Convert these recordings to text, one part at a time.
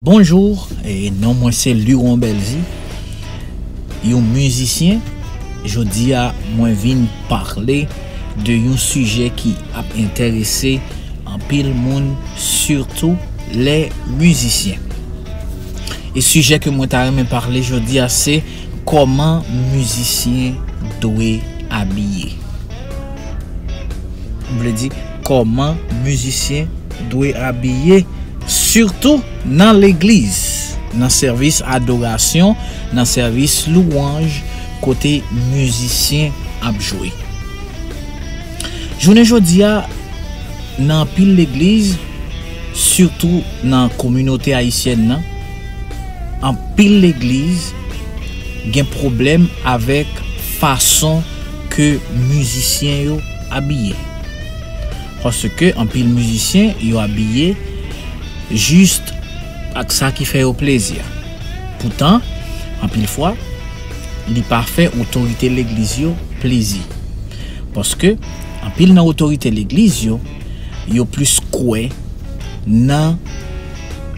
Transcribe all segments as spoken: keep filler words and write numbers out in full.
Bonjou, e non mwen se Luron Belzy, yon mizisyen. Jodi a, mwen vin pale de yon sijè ki ap enterese anpil moun, sitou lè mizisyen. E sijè ke mwen ta renmen pale jodi a, se kòman mizisyen dwe abiye. M vle di, kòman mizisyen dwe abiye, sitou nan legliz, nan sèvis adorasyon, nan sèvis louwanj, kote mizisyen ap jwe. Jounen jodi a, nan anpil legliz, sitou nan kominote ayisyèn nan, anpil legliz gen pwoblèm avèk fason ke mizisyen yo abiye. Paske anpil mizisyen yo abiye jis ak sa ki fè yo plezi. Poutan, anpil fwa, li pa fè otorite legliz yo plezi. Paske anpil nan otorite legliz yo, yo plis kwè nan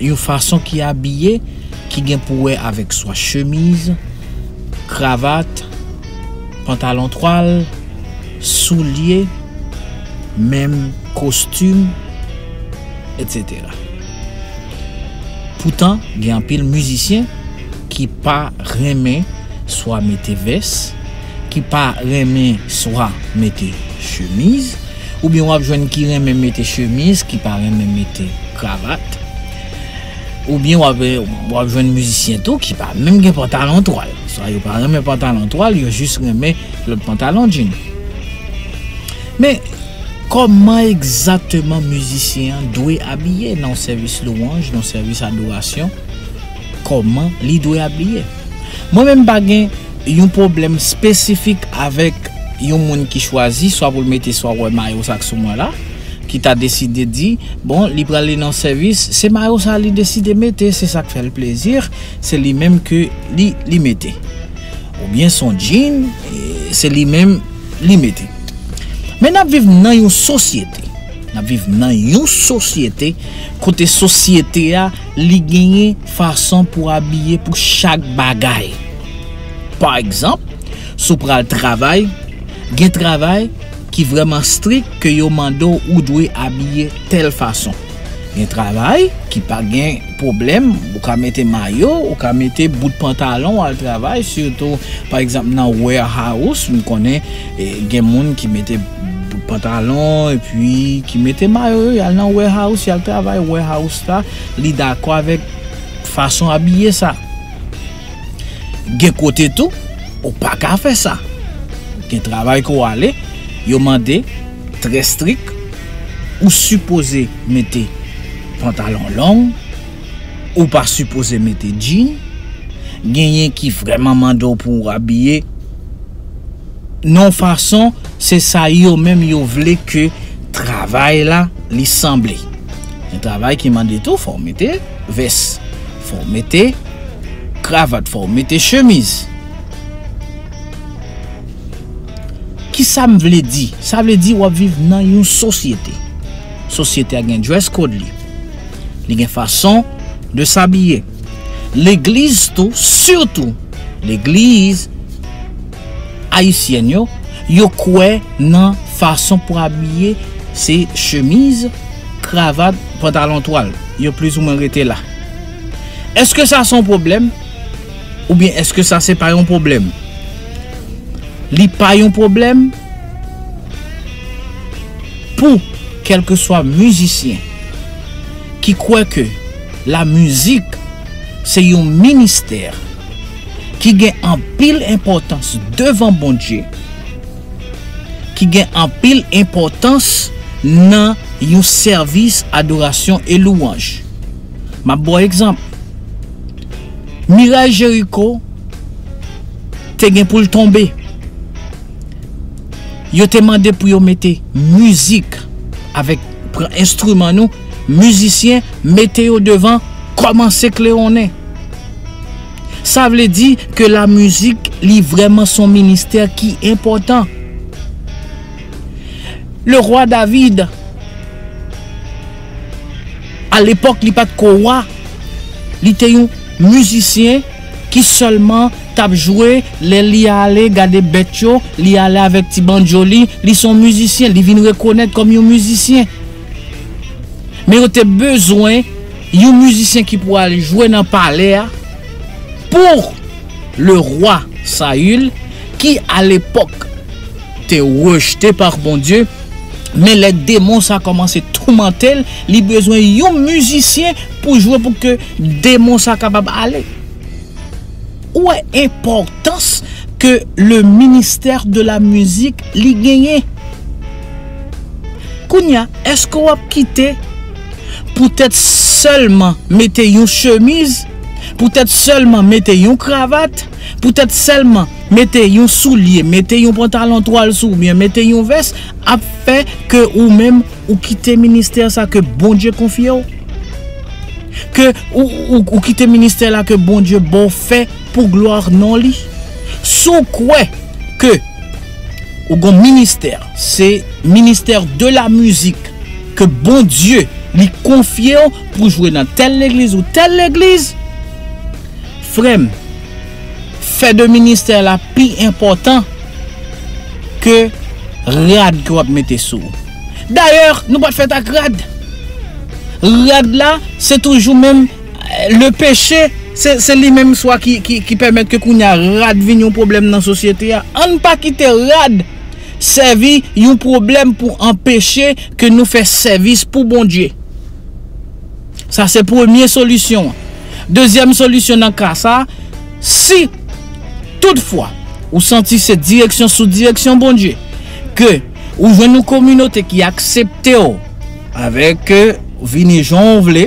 yon fason ki abiye, ki gen pou wè avèk swa chemiz, kravat, pantalon twal, soulye, menm kostim, etsetera. Poutan, gen anpil mizisyen ki pa renmen swa mete vès, ki pa renmen swa mete chemiz, oubyen w ap jwenn ki renmen mete chemiz, ki pa renmen mete kravat, oubyen w ap, w ap jwenn mizisyen tou ki pa menm gen pantalon twal. Swa yo pa renmen pantalon twal, yo jis renmen lòt pantalon djin. Men, kòman egzakteman mizisyen an dwe abiye nan yon sèvis louwanj, nan yon sèvis adorasyon? Kòman li dwe abiye? Mwen menm pa gen yon pwoblèm espesifik avèk yon moun ki chwazi swa pou l mete swa wè mayo sa k sou mwen la, ki ta deside di, bon, li prale nan sèvis, se mayo sa li deside mete, se sa k fè l plezi, se li menm ke li, li mete. Oubyen se yon djin, e, se li menm li mete. Men n ap viv nan yon sosyete. N ap viv nan yon sosyete kote sosyete a, li genyen fason pou abiye pou chak bagay. Pa egzanp, si w pral travay, gen travay ki vrèman strik ke yo mande w ou dwe abiye tèl fason. Gen travay ki pa gen pwoblèm, ou ka mete mayo, ou ka mete bout pantalon al travay, sitou, pa egzanp, nan warehouse, m konnen, e, gen moun ki mete bout pantalon, epi ki mete mayo yo, y al nan warehouse, y al travay. Warehouse la, li dakò avèk fason abiye sa. Gen kote tou, ou pa ka fè sa. Gen travay ke w ale, yo mande, trè strik, ou sipoze mete pantalon long, ou pa sipoze mete djin, genyen ki vrèman mande w pou w abiye nan yon fason, se sa yo menm yo vle ke travay la, li sanble. Gen travay ki mande tou, fò w mete vès, fò w mete kravat, fò w mete chemiz. Kisa m vle di? Sa vle di w ap viv nan yon sosyete. Sosyete a gen dress code li. Li gen fason de s'habiller. Legliz tou, sitou legliz ayisyèn yo, yo kwè nan fason pou abiye, se chemiz, kravat, pantalon twal. Yo plizoumwen rete la. Èske sa se yon pwoblèm? Oubyen èske sa se pa yon pwoblèm? Li pa yon pwoblèm pou kèlkeswa mizisyen ki kwè ke lamizik se yon ministè ki gen anpil enpòtans devan Bondye, ki gen anpil enpòtans nan yon sèvis adorasyon e louwanj. M ap ba w egzanp. Miray Jeriko te gen pou l tonbe. Yo te mande pou yo mete mizik avèk, pran enstriman nou, mizisyen, mete yo devan, kòmanse klewonnen. Sa vle di ke lamizik, li vrèman se yon ministè ki enpòtan. Le roi David, a lepòk, li pa t ko wa, Li te yon mizisyen ki sèlman t ap jwe lè li ale gade bèt yo, li ale avèk ti banjo li, li se yon mizisyen, li vin rekonèt kòm yon mizisyen. Men yo te bezwen yon mizisyen ki pou al jwe nan palè a pou le roi Sayil, ki a lepòk te rejte pa Bondye, men lè demon sa kòmanse toumante l, li bezwen yon mizisyen pou jwe pou ke demon sa kapab ale. Ou wè enpòtans ke le ministère de la musique li genyen. Kounye a, èske w ap kite poutèt sèlman mete yon chemiz, poutèt sèlman mete yon kravat, poutèt sèlman mete yon soulye, mete yon pantalon twal sou oubyen mete yon vès, ap fè ke ou menm ou kite ministè sa ke Bondye konfye w? Ke ou, ou, ou kite ministè la ke Bondye ba w fè pou glwa non li? Si w kwè ke ou gon ministè, se ministè de la mizik ke Bondye li konfye w pou jwe nan tèl legliz ou tèl legliz, frè m, fè de ministè la pi enpòtan ke rad ke w ap mete sou ou. Dayè, nou pa t fèt ak rad. Rad la, se toujou menm, eh, le peche, se, se li menm swa ki, ki, ki pèmèt ke kounye a rad vin yon pwoblèm nan sosyete a. Ann pa kite rad sèvi yon pwoblèm pou anpeche ke nou fè sèvis pou Bondye. Sa se premye solisyon an. Dezyèm solisyon nan ka sa, si toutfwa ou santi se direksyon sou direksyon Bondye, ke ou jwenn yon kominote ki aksepte w avèk, eh, vini jan w vle,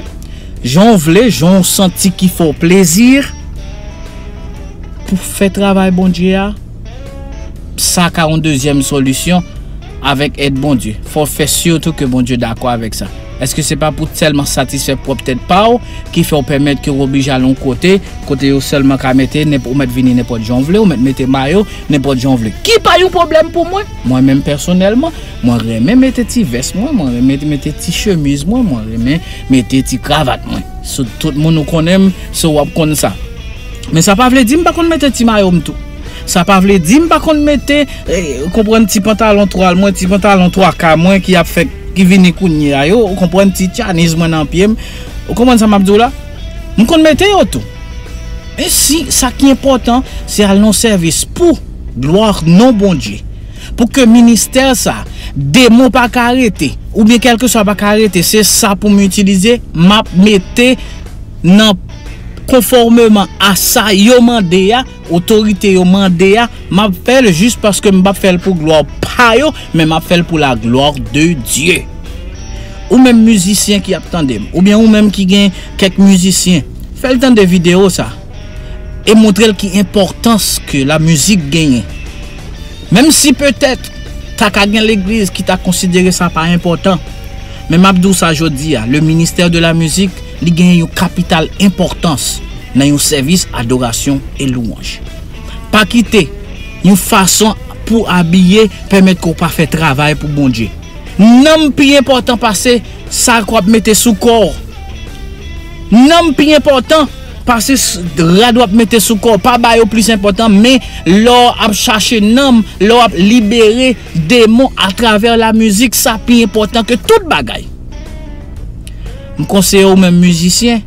jan w vle, jan w santi ki fè w plezi, pou fè travay Bondye a, sa ka yon dezyèm solisyon avèk èd Bondye. Fò w fè sitou ke Bondye dakò avèk sa. Èske se pa pou sèlman satisfè pwòp tèt pa w ki fè w pèmèt ke w oblije al yon kote, kote yo sèlman ka mete nenp-, ou mèt vini nenpòt jan w vle, ou mèt mete mayo nenpòt jan w vle? Ki pa yon pwoblèm pou mwen. Mwen menm pèsonèlman, mwen renmen mete ti vès mwen, mwen renmen mete ti chemiz mwen, mwen renmen mete ti kravat mwen. Sou tout moun ou konnen m, se w ap konn sa. Men sa pa vle di m pa konn mete ti mayo m tou. Sa pa vle di m pa konn mete, eh, konprann ti pantalon twal mwen, ti pantalon twa ka mwen ki ap fè, ki vini kounye a yo, ou konprann ti tchaniz mwen nan pye m. Ou konprann sa m ap di w la? M konn mete yo tou. Men si sa ki enpòtan, se al nan sèvis pou glwa non Bondye. Pou ke ministè sa, demon pa ka rete, oubyen kèlkeswa pa ka rete, se sa pou m itilize, m ap mete nan konfòmeman a sa yo mande a, otorite yo mande a, m ap fè l jis paske m p ap fè l pou glwa pa yo, men m ap fè l pou la gloire de Dieu. Ou menm mizisyen ki ap tande m, oubyen ou menm ki gen kèk mizisyen, fè l tande videyo sa e montre l ki enpòtans ke la mizik genyen. Menm si petèt ta ka gen legliz ki ta konsidere sa pa enpòtan, men m ap di w sa jodi a, le ministère de la musique, li genyen yon kapital enpòtans nan yon sèvis adorasyon e louwanj. Pa kite yon fason pou abiye pèmèt ke w pa fè travay pou Bondye. Nanm pi enpòtan pase sa ke w ap mete sou kò w. Nanm pi enpòtan pase s-, rad w ap mete sou kò w. Pa ba yo plis enpòtan, men lè w ap chache nanm, lè w ap libere demon atravè la mizik, sa pi enpòtan ke tout bagay. M konseye w menm mizisyen,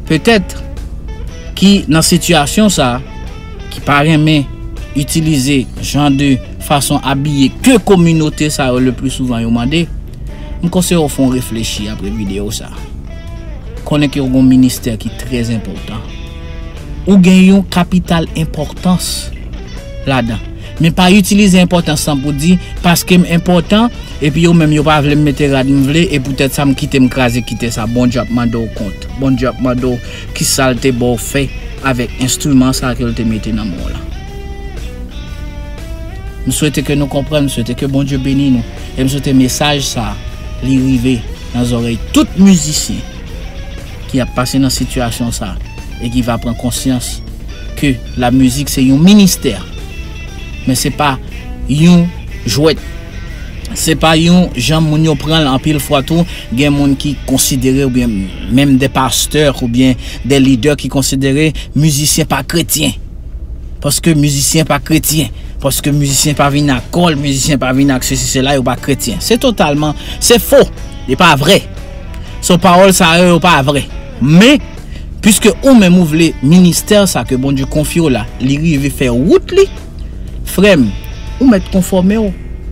petèt, ki nan sitiyasyon sa, ki pa renmen itilize jan de fason abiye ke kominote sa yo le pli souvan yo mande, m konseye w fè w reflechi apre videyo sa. Konnen ke w gen yon ministè ki trè enpòtan. Ou gen yon kapital enpòtans ladan. Men pa itilize enpòtans lan pou di, paske m enpòtan, epi yo menm yo pa vle m mete rad m vle, e poutèt sa m kite m kraze kite sa. Bondye ap mande w kont. Bondye ap mande w kisa l te ba w fè avèk enstriman sa ke l te mete nan men w la. M swete ke nou konprann, m swete ke Bondye beni nou, e m swete mesaj sa li rive nan zòrèy tout mizisyen ki ap pase nan sitiyasyon sa e ki va pran konsyans ke la mizik se yon ministè, men se pa yon jwèt. Se pa yon jan moun yo pran l. Anpil fwa tou, gen moun ki konsidere, oubyen menm de pastè oubyen de lidè ki konsidere mizisyen pa kretyen. Paske mizisyen pa kretyen. Paske mizisyen pa vin ak kò l, mizisyen pa vin ak sesi, sela, yo pa kretyen. Se totalman, se fo. Li pa vre. So, pawòl sa yo, yo pa vre. Men, piske ou menm ou vle ministè sa ke Bondye konfye w la, li rive fè wout li, frè m, ou mèt konfòme w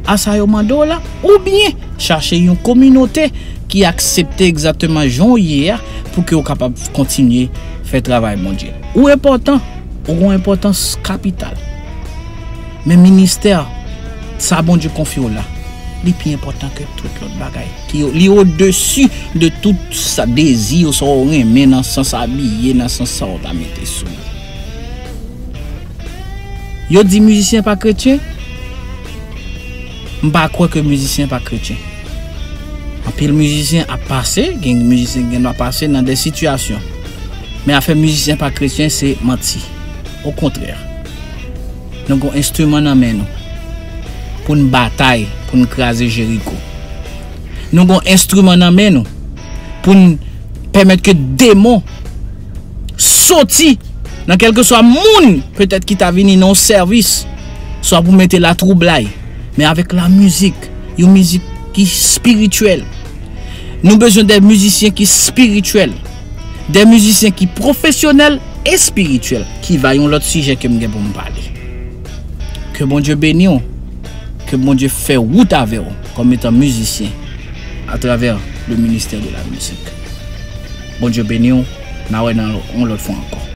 a sa yo mande w la, oubyen chache yon kominote ki aksepte egzakteman jan w ye a, pou ke w kapab kontinye fè travay Bondye. Ou enpòtan, ou gen yon enpòtans kapital. Men ministè sa Bondye konfye w la, li pi enpòtan ke tout lòt bagay. Ki, li odesi de tout sa, dezi yo, sa w renmen nan sans abiye, nan sans sa w ta mete sou ou. Yo di mizisyen pa kretyen. M pa kwè ke mizisyen pa kretyen. Anpil mizisyen ap pase, gen mizisyen ki gen dwa pase nan de sitiyasyon. Men afè mizisyen pa kretyen se manti. Okontrè, nou gon enstriman nan men nou pou n batay, pou n kraze Jeriko. Nou gon enstriman nan men nou pou n pèmèt ke demon soti nan kèlkeswa moun petèt ki ta vini nan yon sèvis, swa pou mete latwoublay, men avèk lamizik, yon mizik ki espirityèl. Nou bezwen de mizisyen ki espirityèl, de mizisyen ki pwofesyonèl, espirityèl, ki va yon lòt sijè ke m gen pou m pale. Ke Bondye beni w, ke Bondye fè wout avè w kòm etan mizisyen atravè le ministère de la musique. Bondye beni w, n a wè nan yon lòt fwa ankò.